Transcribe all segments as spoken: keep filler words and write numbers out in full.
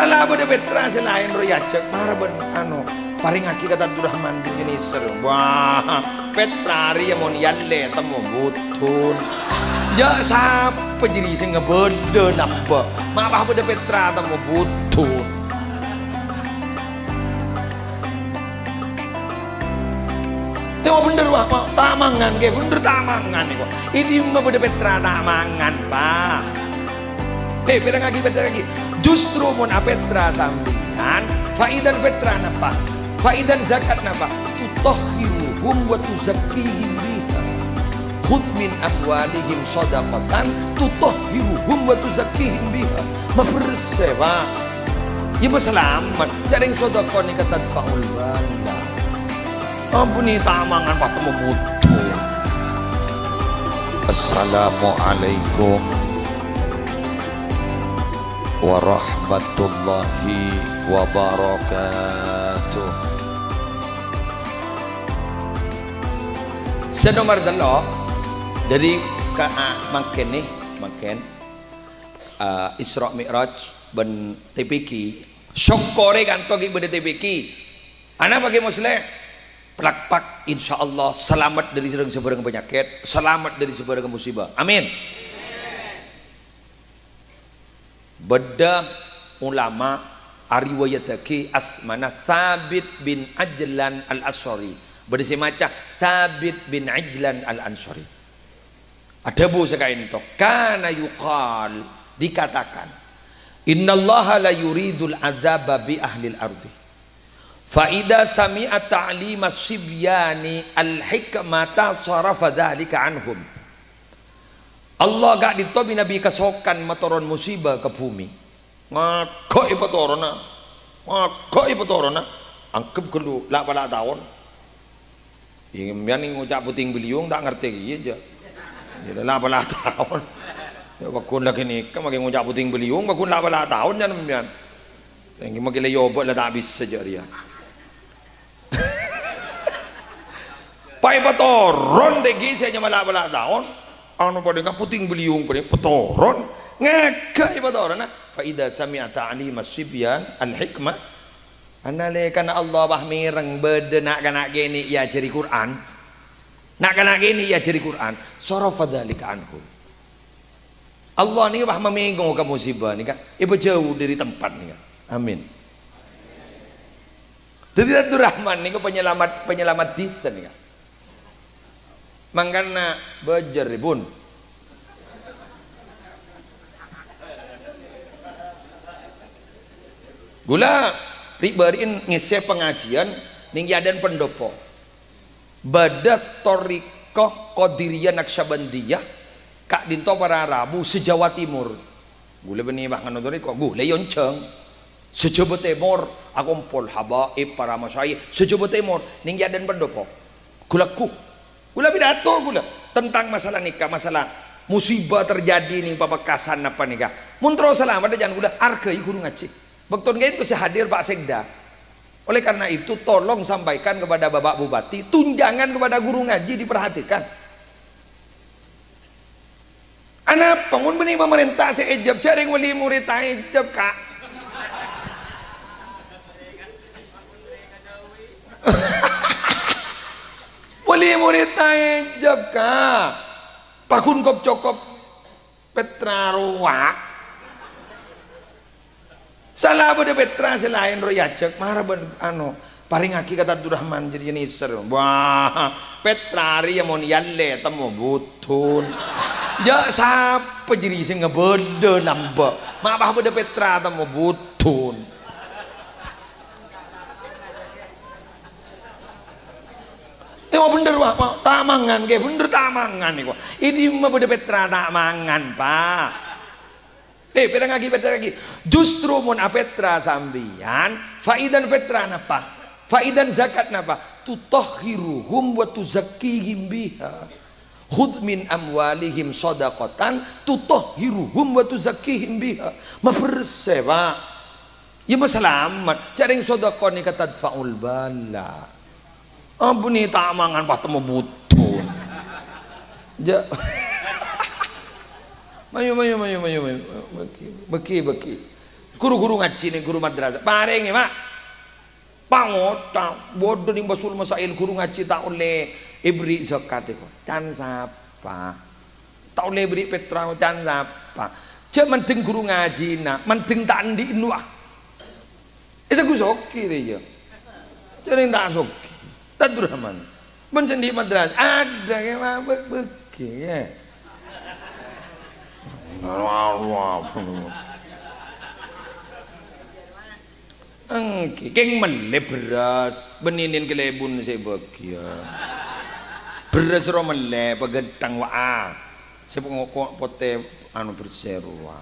Ala bâdâ pètra sè laèn rowa èajhâk, mara bân, ano, parèngaghi ka Abdurrahman bin Yunus. Wah, pètra rèya mon èallè temmo budhun. Jâ' sapa jârèya sè ngabâdâ nambâ? Ma' pas bâdâ pètra temmo budhun. Èwa bhendher, wah, wah, ta' mangan, ghi bhendher ta' mangan nèko. È dimma bâdâ pètra ta' mangan, Pa'? Eh, pètra'aghi, pètra'aghi. Justru mon apètra sampèyan, faèdana pètra napa? Faèdana zakat napa? Tutahhiruhum wa tuzakkihim biha. Khudz min amwalihim shadaqatan tutahhiruhum wa tuzakkihim biha. Mabersè, Pa'. Yâ, masalamet. Jhâ' rèng sodako nèka tadfa'ul bala. Ampon, ta' mangan pas temmo budhun. Assalamualaikum warahmatullahi wabarakatuh. Sè nomer tello', dâri ka, a, mangkèn nè, mangkèn, a, Isra Mi'raj bân T P Q. Sokkorè kanto ghi' bâdâ T P Q. Ana bagi Musleh, plak-pak, insyaallah salamet dâri sareng sabârâng panyakèt, salamet dâri sabârâng musibah. Amin. Bâdâ ulama ariwayattaghi asmana Tsabit bin Ajlan Al-Ansori. Bâdâ sè maca Tsabit bin Ajlan Al-Ansori. Adhâbu sè kaènto, kana yuqal, dikatakan, "Innallaha la yuridul adzaba bi ahlil ardi. Fa idza sami'a ta'lima sibyani al-hikmata sarafa dzalika anhum." Allah ka'dinto bi-nabbi kasokan matoron musiba ka bhumè. Ngaghâ' èpatoronna, ngaghâ' èpatoronna, angghep ghâllu la'-pala' taon. Iyâ, sampèyan ngoca' puting beliung, ta' ngartè kèya, jâ. Iyâ, la'-pala' taon. Yâ, paggun la ghânèka, makè ngoca' puting beliung, paggun la'-pala' taon, jâ, sampèyan. Èngghi makè la èyobâ' la ta' bisa, jâ, rèya. Pas èpatoron, tèngghi sè nyama la'-pala' taon. Anu, padâ ka puting beliung, padâ èpatoron. Ngaghâ' èpatoronna. Fa idza sami'a ta'lima sibyan al-hikmah. Analèkana Allah pas mèreng bâdâ na'-kana' kènè' èajhâri Qur'an. Na'-kana' kènè' èajhâri Qur'an. Sarafa dzalika anhum. Allah nèka pas mamèngo ka musibah nèka, èpajhâu dâri tempat nèka. Amin. Dâddhi Abdurrahman nèka penyelamat, penyelamat dhisa nèka. Mangkana bâjâr, Bun. Ghulâ ri'-bâri'en ngèssè pangajiân nèng è adâ'na pendopo. Bâdâ thariqah Qadiriyah Naqsyabandiyah ka'dinto para rabu se-Jawa Timur. Ghulâ bânnè pas nganu thariqah, ghulâ èyonjhâng. Se-Jawa Timur akompol habaib, para masyayikh, se-Jawa Timur nèng è adâ'na pendopo. Ghu-lagghu. Ghulâ pidato ghulâ tentang masalah nèka, masalah musibah terjadi nèng Pamekasan napa nèka. Mon terro salamet, jhân ghulâ argai ghuru ngajhi. Bâkto ka'dinto se hadir Pak Sekda. Oleh karena itu, tolong sampaikan kepada Bapak Bupati, tunjangan kepada guru ngaji diperhatikan. Anapa mon bânnè pamarènta se èjhâb, jhâ' rèng wali morèdda èjhâb, Ka'? Wali morèdda èjhâb, Ka'. Paggun kop-cokop. Petra rowa. Sala bâdâ petra sè laèn rowa èajhâk, mara bân, ano, parèngaghi ka Abdurrahman jârèya nèser. Wah, petra rèya mon èallè temmo budhun. Jâ' sapa jârèya sè ngabâdâ nambâ? Ma' pas bâdâ petra temmo budhun. Èwa bhendher, wah, wah, ta' mangan, ghi bhendher ta' mangan nèko. È dimma bâdâ petra ta' mangan, Pa'? Eh, pètra'aghi, pètra'aghi. Justru mon apetra sampèyan, faèdana petra napa? Faèdana zakat napa? Tutahhiruhum wa tuzakkihim biha. Khudz min amwalihim shadaqatan tutahhiruhum wa tuzakkihim biha. Mabersè, Pa'. Yâ, masalamet. Jhâ' rèng sodako nèka tadfa'ul bala. Ampon, ta' mangan pas temmo budhun. Jhâ'. Mayu, mayu, mayu, mayu, mayu. Bâgi, bâgi, bâgi. Ru-ghuru ngajhi neng ghuru madrasah. Parèngè, Pak. Pangoca', bâdâ neng Basul Masail ghuru ngajhi ta' ollè èberri' zakat èko. Can sapa? Ta' ollè èberri' pètra, can sapa? Jhâ' mandeng ghuru ngajhina, mandeng ta' andi' èndu'a. È, sè ghu soghi rèya. Jhâ' neng ta' soghi. Abdurrahman. Bân sè andi' madrasah, adâ' kè mabâk-bâghi, yâ. Èngghi, kèng mellè bherrâs, bânnè nèng kalèbun sè bâgiyân. Bherrâs ro mellè, paghântèng wa'a. Sè pengoko potè, anu, bersè rowa.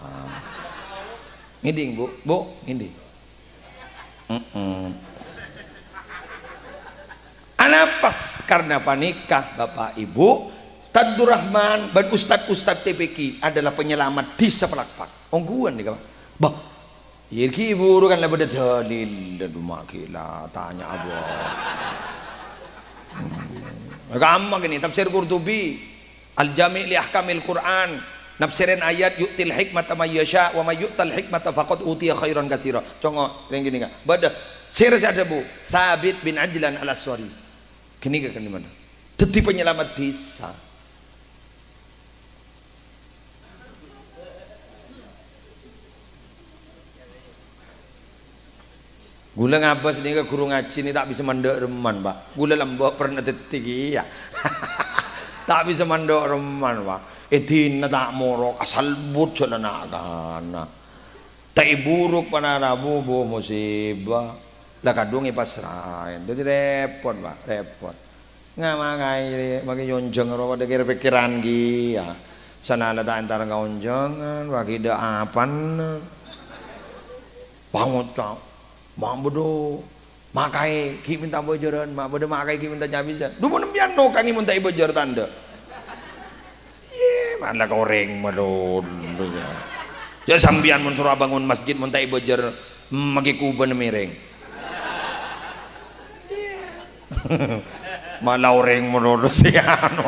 Ngèdhing, Bu? Bu, ngèdhing. Mm-mm. Anapa? Karena panèka, Bapak Ibu, Ustadz Durrahman bân ustadz-ustadz T P Q adalah penyelamat desa Palakpak. Ongghuwân nèka, Pak. Bah, yâ, ghi' buru kan la bâdâ dalil. Aduh, ma' ghi' la tanya apa. Hmm. Gampang ini, Tafsir Qurtubi. Al-Jami' li Ahkamil Qur'an, nafsirin ayat, "Yu'til hikmata may yasha, wa may yu'tal hikmata faqad utiya khairan katsira." Congo, rèng kènè', Kak. Bâdâ, sèra sè adhâbu, Tsabit bin Ajlan Al-Aswari. Ghânèka kan dimana? Dhâddhi penyelamat desa. Ghulâ ngabâs nèka ghuru ngajhi nè ta' bisa mandhâ' remman, Pak. Ghulâ lambâ' pernah dhâddhi kèya. Ta' bisa mandhâ' remman, Pak. È dinna ta' morok, asalbut jhâlân na'-kana'. Ta' èburuk panarabu, bu, musibah. La kadhung èpasraè. Dhâddhi rèpot, Pak, rèpot. Nga' makaè, makaè onjhâng ro padâ kèr-pèkkèran kèya. Sanala ta' entar ka onjhângan, wa ghi' dâ' apana. Pangoca', ma' bâdâ makaè ghi' mènta bâjârân, ma' bâdâ makaè ghi' mènta cabisân. Dhu mon sampèyan nokangè mon ta' èbâjâr tandhâ. Iyâ, malah ka orèng malolo. Yâ sampèyan mon soro abângon masjid mon ta' èbâjâr, makè kubâna mèrèng. Iyâ. Malah orèng malolo sè anu.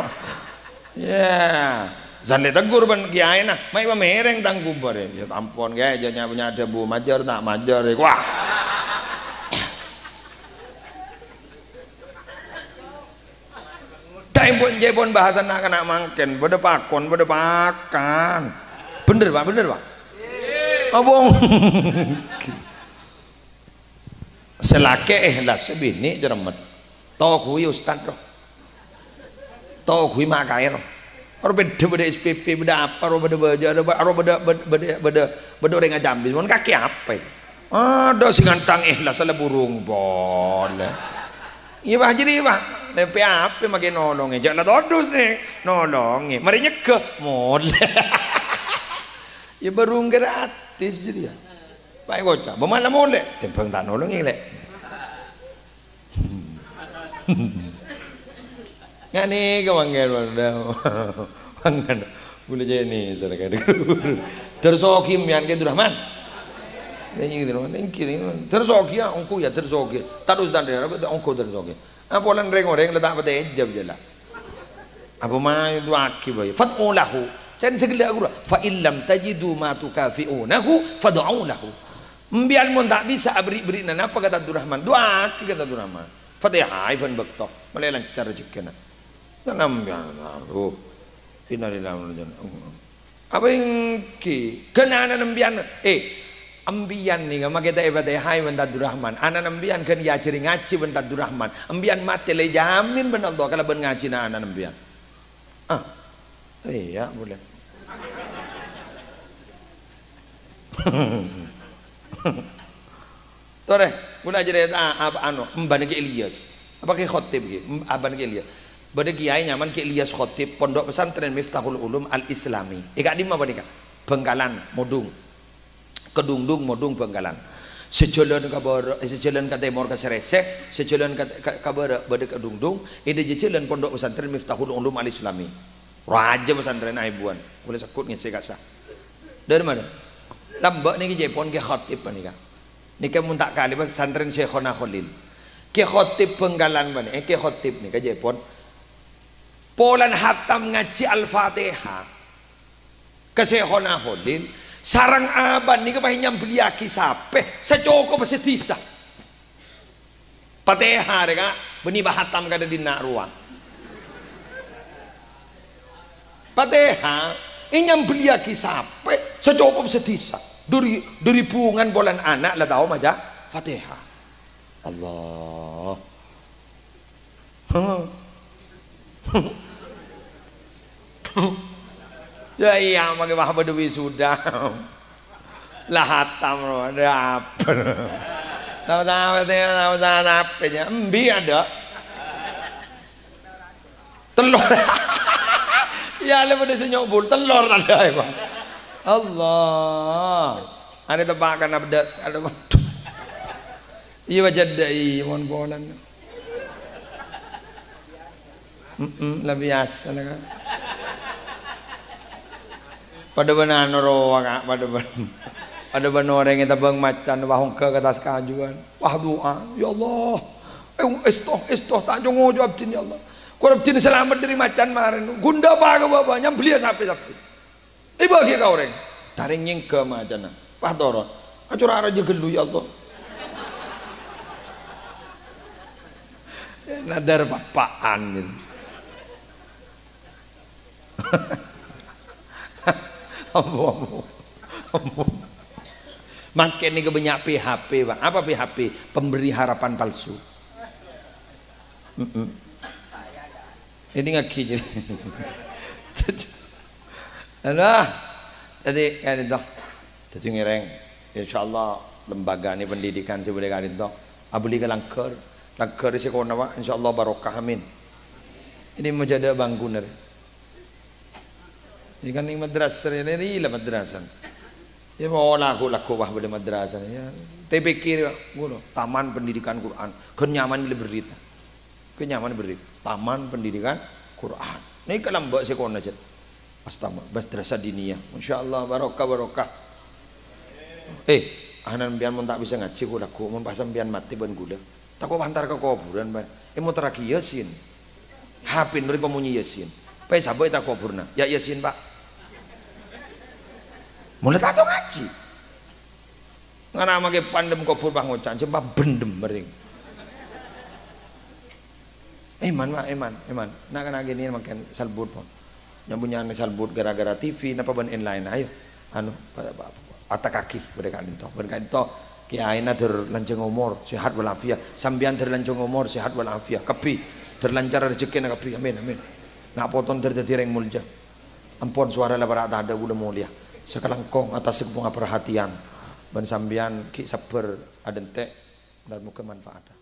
Yâ. San la ètegghur bân kèyaèna, "Ma' èpamèrèng tang kubâr, yâ?" "Yâ ampon, Kè, jhâ' nya-, nya-, dhâbu majâr ta' majâr, yâ." Wah. Ca'èpon, ca'èpon bahasana na'-kana' mangkèn, bâdâ pakon, bâdâ pakan. Bhender, Pak, bhender, Pak? Apa? Sè lakè' èhlas, sè binè' cermet. Toghuwi ustad, ro. Toghuwi makaè, ro. Ro bâdâ, bâdâ S P P, bâdâ apa, ro bâdâ bâjâ, ro bâ-, ro bâdâ, bâdâ, bâdâ, bâdâ, bâdâ orèng acambis. Mon kakè apa? Adâ' sè ngantang èhlas la burung polè. Iyâ, Pak, jârèya, Pak. Nèmpè apa makè nolongè? Jhâ' la todus, nè. Nolongè. Marè nyegghâ, molè. Iyâ, burung gratis jârèya. Pak, èkoca'. Bâ' mala molè. Tèmbhâng ta' nolongè, Lè'. Nga' nèka mangkèn, Pak. Mangkèn. Bulâ jâ' nèser ka. Dâr soghi sampèyan, Kè Abdurrahman. Nèng gitu, nèng gini. Dâr soghi, yâ, ongghu, yâ, dâr soghi. Terros tandhâ, ongghu dâr soghi. Apa polana rèng-orèng la ta' patè èjâb, jâ' la. Apa mayu du'aaghi bhâi. "Fad'u lahu." Can sè ghellâ' ghuru. "Fa in lam tajidu ma tukafi'unahu, fad'u lahu." Sampèyan mon ta' bisa aberri'-berri'na napa ka Abdurrahman, du'aaghi ka Abdurrahman. Fatihah bân bâkto, malè lancar rejhekkèna. Tanam ya, aduh. Innalillahi wa inna ilaihi raji'un. Apa èngghi? Ghân ana'na sampèyan, eh, sampèyan nèka makè ta' èfatihai bân Abdurrahman. Ana'na sampèyan ghân èajhâri ngajhi bân Abdurrahman. Sampèyan matè la èjhâmin bân Allah kalabân ngajhina ana'na sampèyan. Ah, iyâ, boleh. Torè, kaulâ acarèta, apa, anu, embhâna Kè Ilyas. Apa Kè Khotib ghi? Em-, embhâna Kè Ilyas. Bâdâ kèyaè nyamana Kè Ilyas Khotib, Pondok Pesantren Miftahul Ulum Al-Islami. È ka'dimma panèka? Bhângkalan, Modung. Kedungdung, Modung, Bhângkalan. Sajhâlân ka bârâ', eh, sajhâlân ka tèmor ka Srèsèk, sajhâlân ka, ka, ka bârâ' bâdâ Kedungdung, è dâjâ jhâlân Pondok Pesantren Miftahul Ulum Al-Islami. Rajâ pesantrenna èbuwân, kaulâ segghut ngèssè ka'issa'. Dâri mana? Lambâ' nèkè ca'èpon Kè Khotib panèka. Nèka mon ta' kalèro pesantren Syaikhona Kholil. Kè Khotib Bhângkalan panè-, eh, Kè Khotib nèka ca'èpon. Polana hatam ngajhi Al-Fatihah ka Syaikhona Kholil, Sareng abâ'na nèka pas ènyambelliyaghi sapè sacokop sadhisa. Fatihah rè, Ka', bânnè pahatam kadâ' dinna' rowa. Fatihah ènyambelliyaghi sapè sacokop sadhisa. Dâri, dâri bhungan polana ana' la tao maca Fatihah. Allah. Ya iyâ, mangkè pas bâdâ wisuda. La hatam, lo, ada apa? Sama-sama, sama-sama, apa ya? Embi ada. Tello'. Ya, lè bâdâ sè nyobul. Tello' tadâ', ya, Bang. Allah. Anè teppa' kan abdâ. Aduh. Iyâ, bâjâ dâ' iyâ, mon polana. Mm-mm, la biyasa la, Ka'. Padâ bân anu rowa, Ka', padâ bân, padâ bân orèng ètabâng macan, wah, ongghâ ka attas kajuwân. Wah, du'a, "Ya Allah, eh, èsto, èsto, ta' co-ngoco abdhina, ya Allah. Kor abdhina salamet dâri macan marèna. Ghu endâ' apa ka bâbâ, nyambelliyâ sapè-sapè." Èbâghi ka orèng. Tarèng nyèngghâ macana. Pas toron. Acora' rajâ ghâllu, ya Allah. Nadhâr pa'-apa'an gitu. Ambo, ambo. Ambo. Mangkèn nèka bânnya' P H P, Pak. Apa P H P? Pemberi harapan palsu. Mm-mm. Ini ngaji jadi. Alah. Jadi, kan itu. Jadi ngèrèng. Insyaallah, lembagana pendidikan sè bâdâ ka'dinto. Abâli ka langghâr. Langghâr sè kona, Pak. Insyaallah barokah. Amin. Ini majâdâ bangkuna rè. Ini kan ini madrasah rè, ini la madrasah. Ya, mau lagu-lagu wah bâdâ madrasah. Ya, T P Q, Pak. Ngono. Taman Pendidikan Quran. Ghân nyaman bilâ berrit. Kenyaman beri Taman Pendidikan Quran. Nèka lambâ' sè kona, Cèt. Astama, Madrasah Diniyah. Masyaallah, barokah, barokah. Eh, ana' sampèyan mon ta' bisa ngajhi, ghu-lagghu, mon pas sampèyan matè bân ghulâ. Tako' pas èntar ka kobhurân, Pak. Eh, moterraghi Yasin. H P nori pamonye Yasin. Pas sabâ' è ta' kobhurna. Ya Yasin, Pak. Mula ta' tao ngajhi. Ngana' mangkè pandem kobhur pas ngoca', jempa bendem mering. Eman, Pak, eman, eman. Na'-kana' kènè' mangkèn salbut, pon. Nya-bunyana salbut gara-gara T V, napa bân èn-laèn. Ayo, anu, pa-, pa-, atakaghi bâdâ ka'dinto. Bân ka'dinto, kèyaèna dâr lanjhâng omor, sehat walafiat. Sampèyan dâr lanjhâng omor, sehat walafiat. Kabbhi, dâr lancar rejhekkèna kabbhi. Amin, amin. Na' potona dâr dhâddhi rèng molja. Ampon, sowara la para' tadâ' kaulâ molèya. Sakalangkong atas sakonga' parhatèyan. Bân sampèyan ghi' sabbhâr adhânte', dan moghâ manfaat.